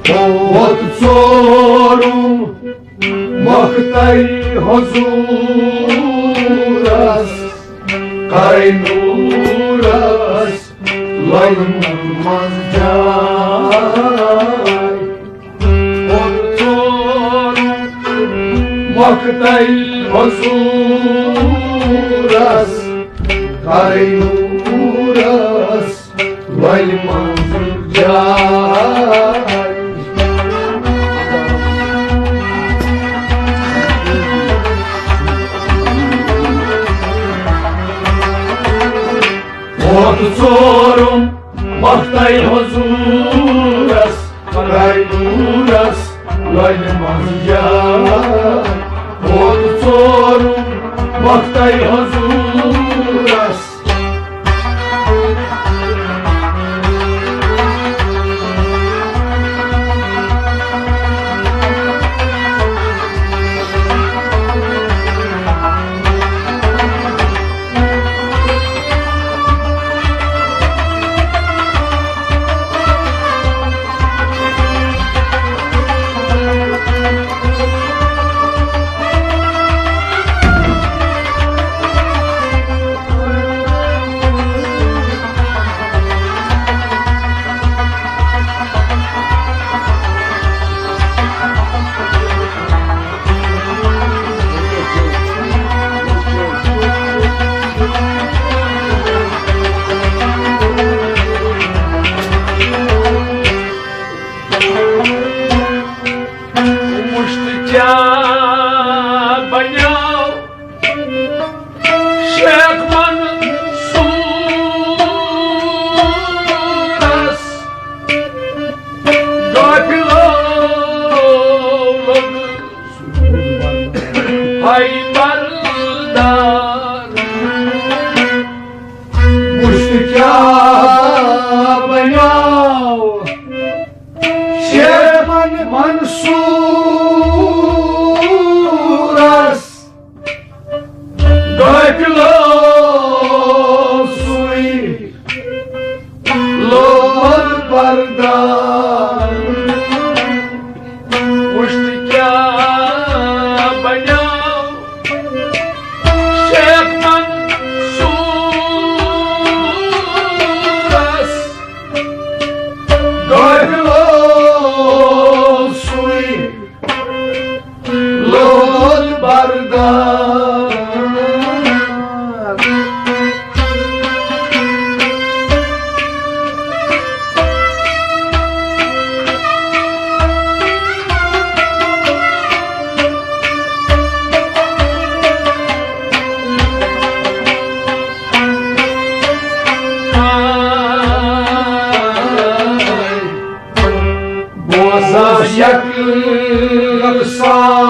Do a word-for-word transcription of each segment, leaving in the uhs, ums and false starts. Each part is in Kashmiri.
ووت ژورُم مۄختَے حضوٗرَس، کَرَے نوٗرَس لۄلہِ منٛز جاے۔ ووت ژورُم مۄختَے حضوٗرَس، کَرَے نوٗرَس وَلہِ منٛز جاے۔ ووت ژورُم مۄختَے حضوٗرَس، کَرَے نوٗرَس لۄلہِ منٛز جاے۔ ووت ژورُم مۄختَے حضوٗرَس۔ وُچھ تہٕ کیٛاہ بنیٛاو شیخ منصوٗرس قٲفلو لوٚگ ہاے بردار۔ وُچھ تہٕ کیٛاہ بنیٛاو شیخ منصوٗرس قٲفلو سُے لوگ بردار۔ وُچھ تہٕ کیٛاہ بنیٛاو شیخ منصوٗرس قٲفلو سُے لوگ بردار۔ بوزان یقین سان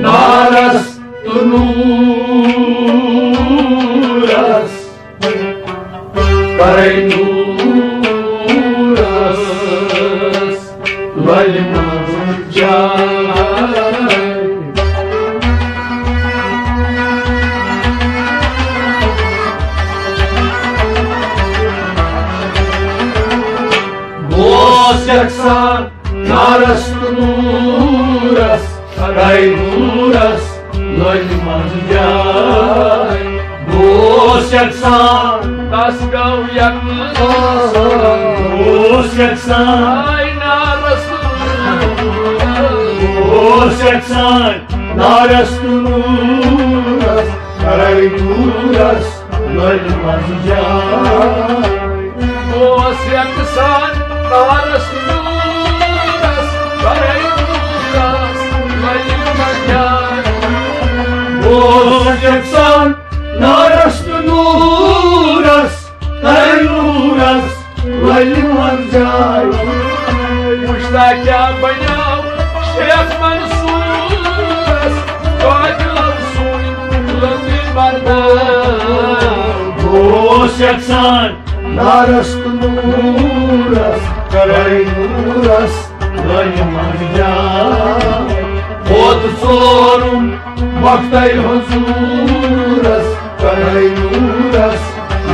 نارس تہٕ نوٗرس، کرے نوٗرس لۄلہِ منٛز جاے۔ بہٕ اوس یژھان نارس تہٕ نوٗرس، کرے نوٗرس لۄلہِ منٛز جاے۔ بہٕ اوس یژھان، تس گوٚو یقین۔ بہٕ اوس یژھان، آے نارس تہٕ نوٗرس۔ بہٕ اوس یژھان نارس تہٕ نوٗرس، کرے نوٗرس لۄلہِ منٛز جاے۔ بہٕ اوس یژھان نارس نوٗرس، کرے نوٗرس لۄلہِ منٛز جاے۔ بہٕ اوس یژھان نارس نوٗرس، کرے نوٗرس لۄلہِ منٛز جاے۔ وُچھ سا کیٛاہ بنیٛاو شیخ منصوٗرس، قٲفلو سُے لوٚگ بردار۔ بہٕ اوس یژھان نارس تہٕ نوٗرس، کرے نوٗرس لۄلہِ منٛز جاے۔ ووت ژورُم وقتَے حضوٗرس، کرے نوٗرس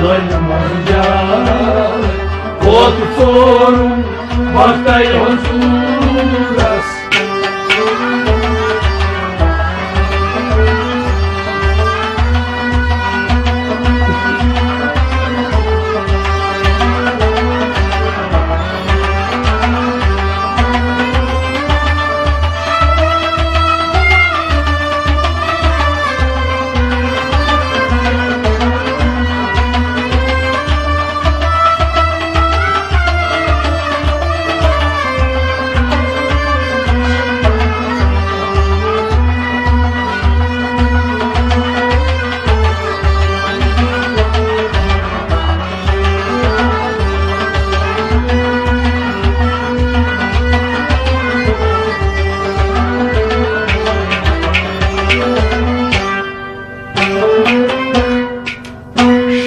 لٲنہِ منٛز جاے۔ ووت ژورُم وقتَے حضوٗرس۔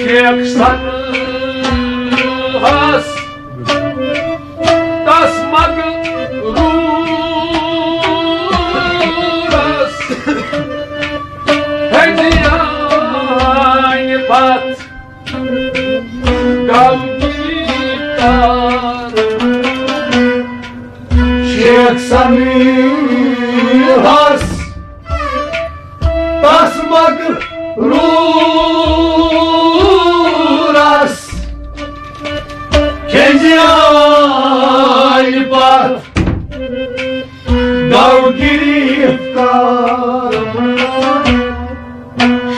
شیخ سنہس تس مغرورس ہیٚژیاے پتھ غمگیٖن کار۔ شیخ سمیٖرس تس مغرورس کھیٚژیاے پتھ گوٚو گرفتار۔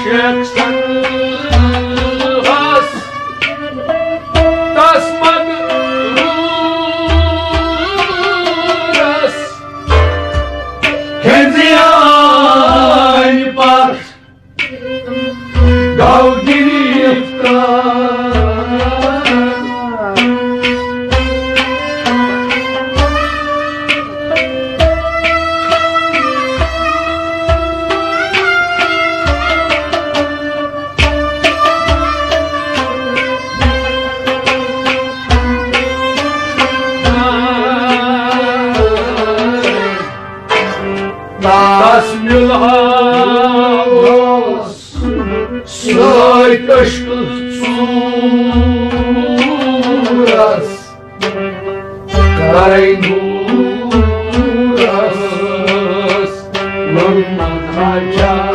شیخ سنہس تس مغرورس کھیٚژیاے پتھ گوٚو گرفتار۔ تس مِلہاوس سۭتۍ عشقہٕ ژوٗرس، کرے نوٗرس لوٚمہٕ منٛز ناچار۔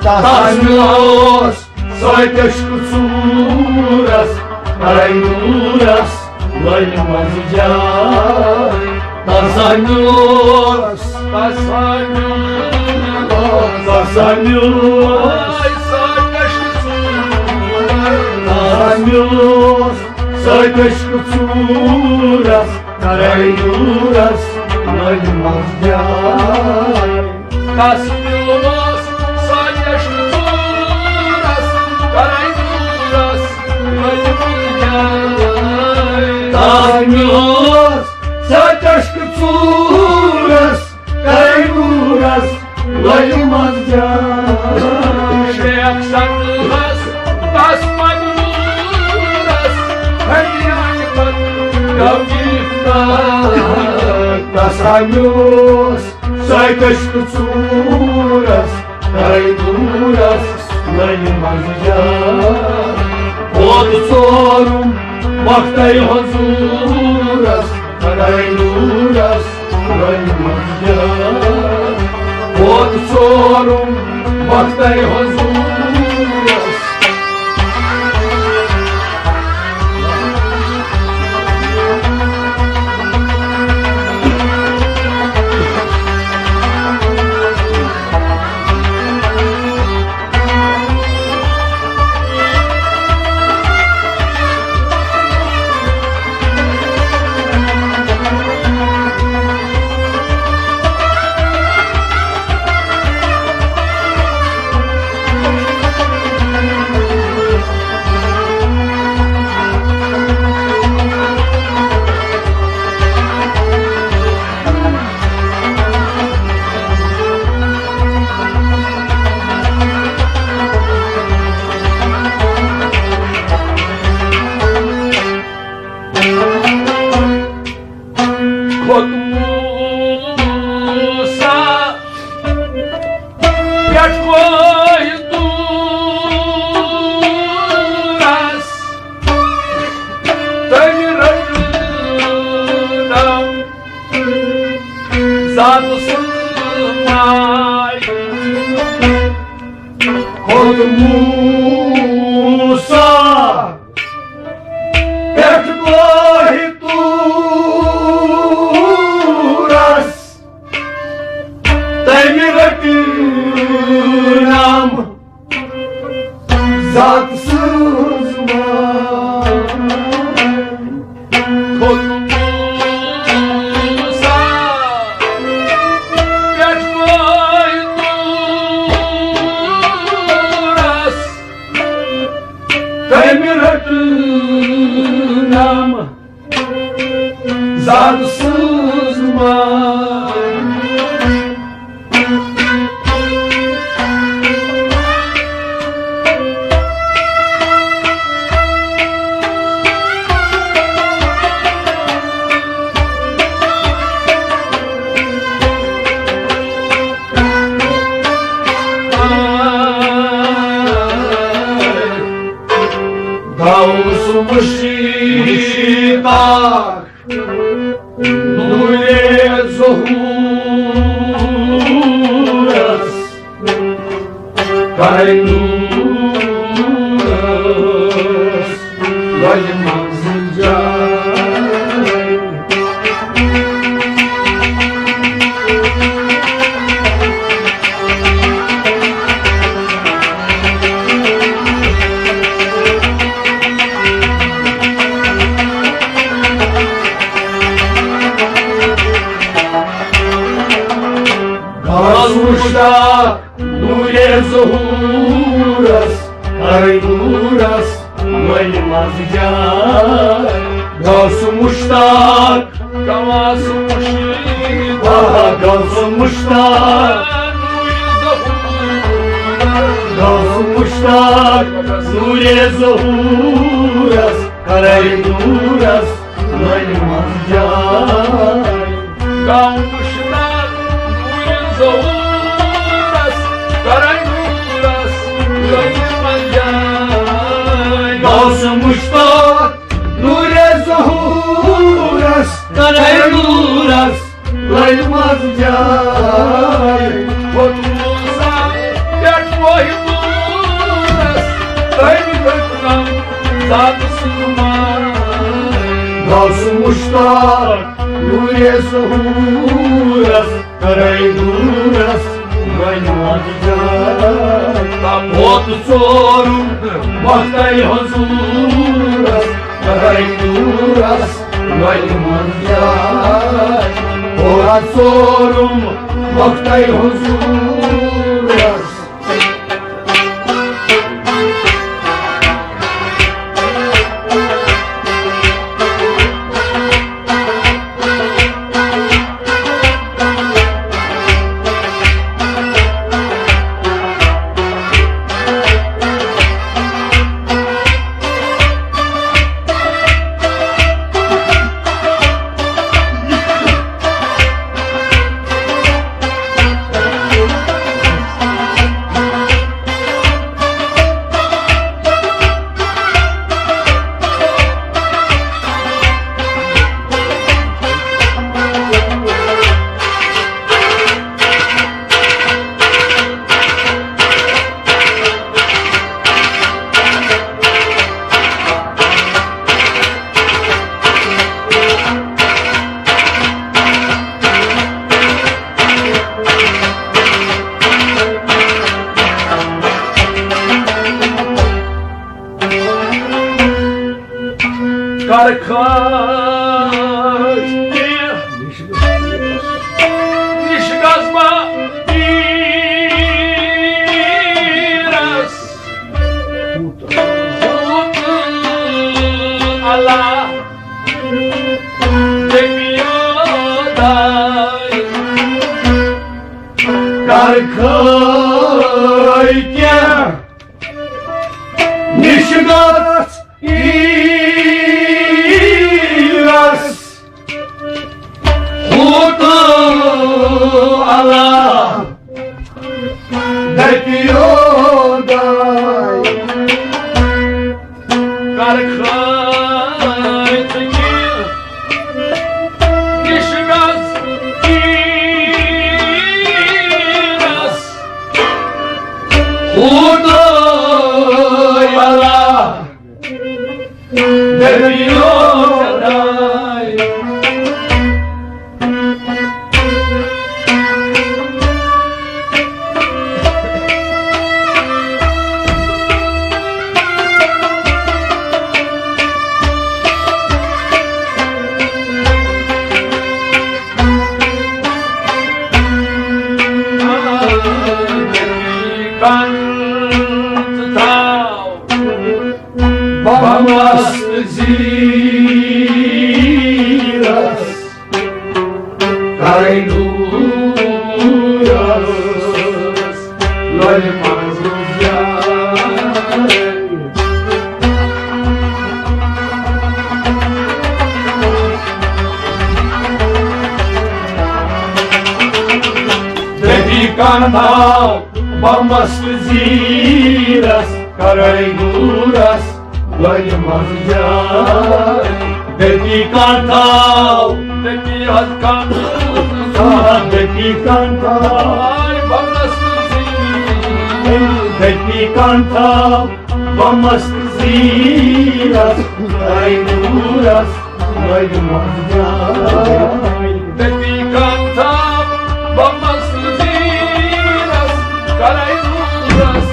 تس مِلہاوس سۭتۍ عشقہٕ ژوٗرس، کرے نوٗرس لٲنہِ منٛز جاے۔ تس مِلہاوس، تس مِلہاوس، تس مِلہاوس سۭتۍ عشقہٕ ژوٗرس، تس مِلہاوس سۭتۍ عشقہٕ ژوٗرس، کرے نوٗرس لٲنہِ منٛز جاے۔ تس مِلہاوس سۭتۍ عشقہٕ ژوٗرس، کرے نوٗرس لٲنہِ منٛز جاے۔ تس مِلہاوس سۭتۍ عشقہٕ ژوٗرس، کرے نوٗرس لٲنہِ منٛز جاے۔ شیخ سنہس تس مغرورس ہیٚژیاے پتھ گوٚو گرفتار۔ تس مِلہاوس سۭتۍ عشقہٕ ژوٗرس، کرے نوٗرس لٲنہِ منٛز جاے۔ ووت ژورُم وقتَے حضوٗرس، کرے نوٗرس لٲنہِ منٛز جاے۔ ووت ژورُم وقتَے حضوٗرس۔ پٮ۪ٹھ وٲے دوٗرس، تٔمۍ رٔٹ نم ذات سٕنٛز ماے۔ کھوٚت موسیٰ پٮ۪ٹھ وٲے دوٗرس، تٔمۍ رٔٹ نم ذات سٕنٛز ماے۔ کھوٚت موسیٰ پٮ۪ٹھ وٲے دوٗرس، تٔمۍ رٔٹ نم ذات سٕنٛز ماے۔ غوث مشتاق نورِ ظہورس، کرے نورس لۄلہِ منٛز جاے۔ غوث مشتاق نورِ ظہورس، کرے نورس لۄلہِ منٛز جاے۔ غوث مشتاق، غوث مشتاق، آہا، غوث مشتاق، غوث مشتاق نورِ ظہورس، کرے نورس لۄلہِ منٛز جاے۔ غوث مشتاق نورِ ظہورس، کرے نورس لۄلہِ منٛز جاے۔ غوث مشتاق نورِ ظہورس، کرے نورس لۄلہِ منٛز جاے۔ کھوٚت موسیٰ پٮ۪ٹھ وٲے دوٗرس، تٔمۍ رٔٹ نم ذات سٕنٛز ماے۔ غوث مشتاق نورِ ظہورس، کرے نورس لۄلہِ منٛز جاے۔ تپوت ژورُم مۄختَے حضوٗرس، کرے نورس لۄلہِ منٛز جاے۔ پورا ژورُم مۄختَے حضوٗرس۔ کر خاش تہِ نِش گژھ ما پیٖرس ہوٗت اللہ دٔپِیو داے۔ کر خٲے کینٛہہ نِش گژھ پیٖرس ہوٗت اللہ۔ کن تھاو بمست زیرس، کرے نورس لۄلہِ منٛز جاے۔ دٔپی کن تھاو بمست زیرس، کرے نورس لۄلہِ منٛز جاے۔ دٔپی کن تھاو، دٔپی حظ کن تھاو، دٔپی کن تھاو، بمست زیرس۔ دٔپی کن تھاو بمست زیرس، کرے نورس لۄلہِ منٛز جاے۔ دٔپی کن تھاو بمست زیرس، کرے نورس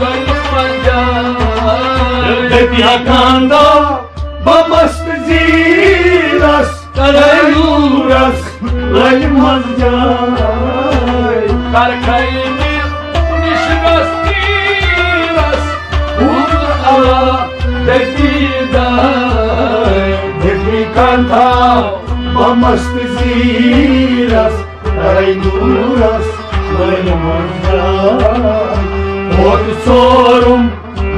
لۄلہِ منٛز جاے۔ دٔپی کن تھاو بمست زیرس، کرے نورس لۄلہِ منٛز جاے۔ کر کھے مےٚ نِش گژھ تیرس، حضور اللہ دٔپی داے۔ دٔپی کن تھاو بمست زیرس، کرے نورس لۄلہِ منٛز جاے۔ ووت ژورُم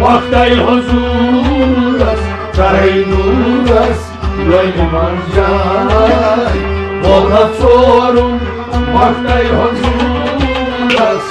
وقتَے حضوٗرس، کرے نورس لۄلہِ منٛز جاے۔ ووت ژورُم وقتَے حضوٗرس۔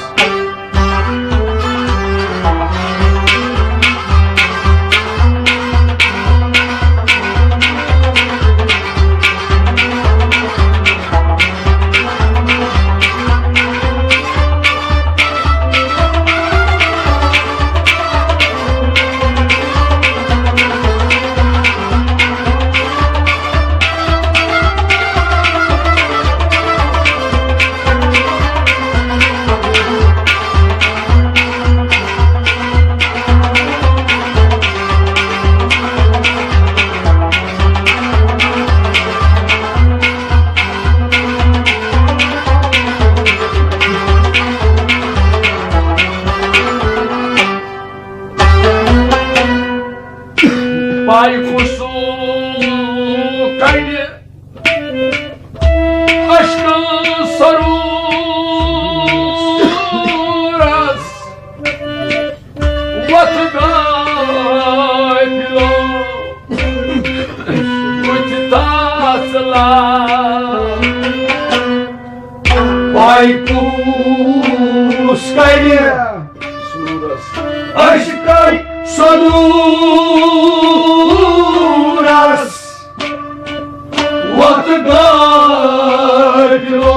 پاے کُس کَڑِ اشکہٕ سرورس وۄتھ غافلو، بُتھِ تاس لا۔ پاے کُس کَڑِ اشکہٕ سرورس وۄتھ غافلو،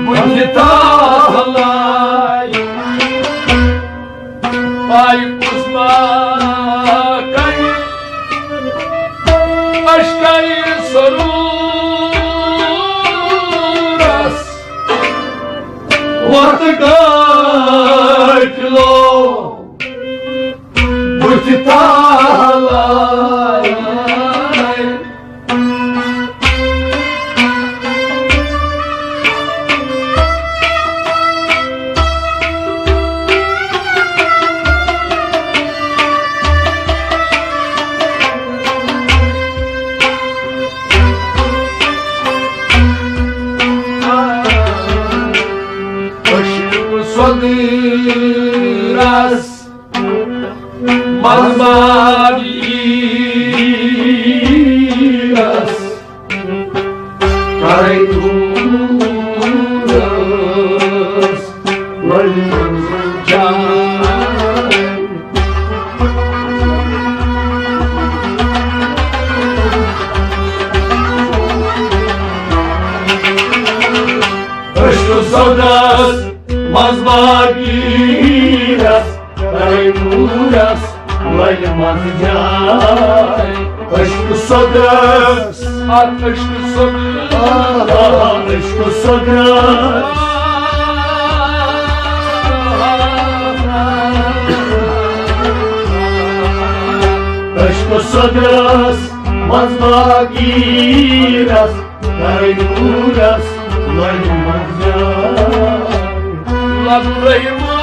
بُتھِ تاس لا۔ پاے کُس ما کَڑِ اشکہٕ سرورس وۄتھ غافلو، بُتھِ تاس لا۔ اشکہٕ سرورس منٛز ما گیٖرس، کرے نورس لۄلہِ منٛز جاے۔ اشکہٕ سرورس منٛز ما گیٖرس، کرے نورس لۄلہِ منٛز جاے۔ اشکہٕ سرورس، اتھ اشکہٕ سرورس، آ، اشکہٕ سرورس۔ اشکہٕ سرورس منٛز ما گیٖرس، کرے نورس لۄلہِ منٛز جاے۔ رحمو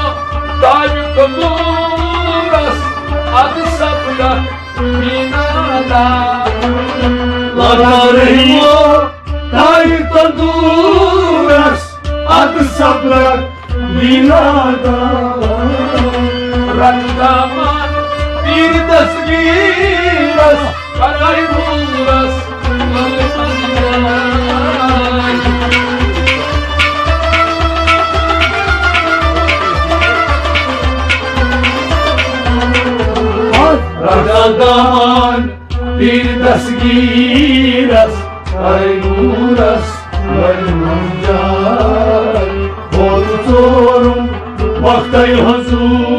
تاج تندورس اد سپدک مینا دار۔ لال رحمو تاج تندورس اد سپدک مینا دار۔ رنگ دامان پیر دستگیرس کرے نورس۔ رنگ دامان پیر دستگیرس کرے نورس۔ کرے نور جان بول ژورم وقتَے حضور۔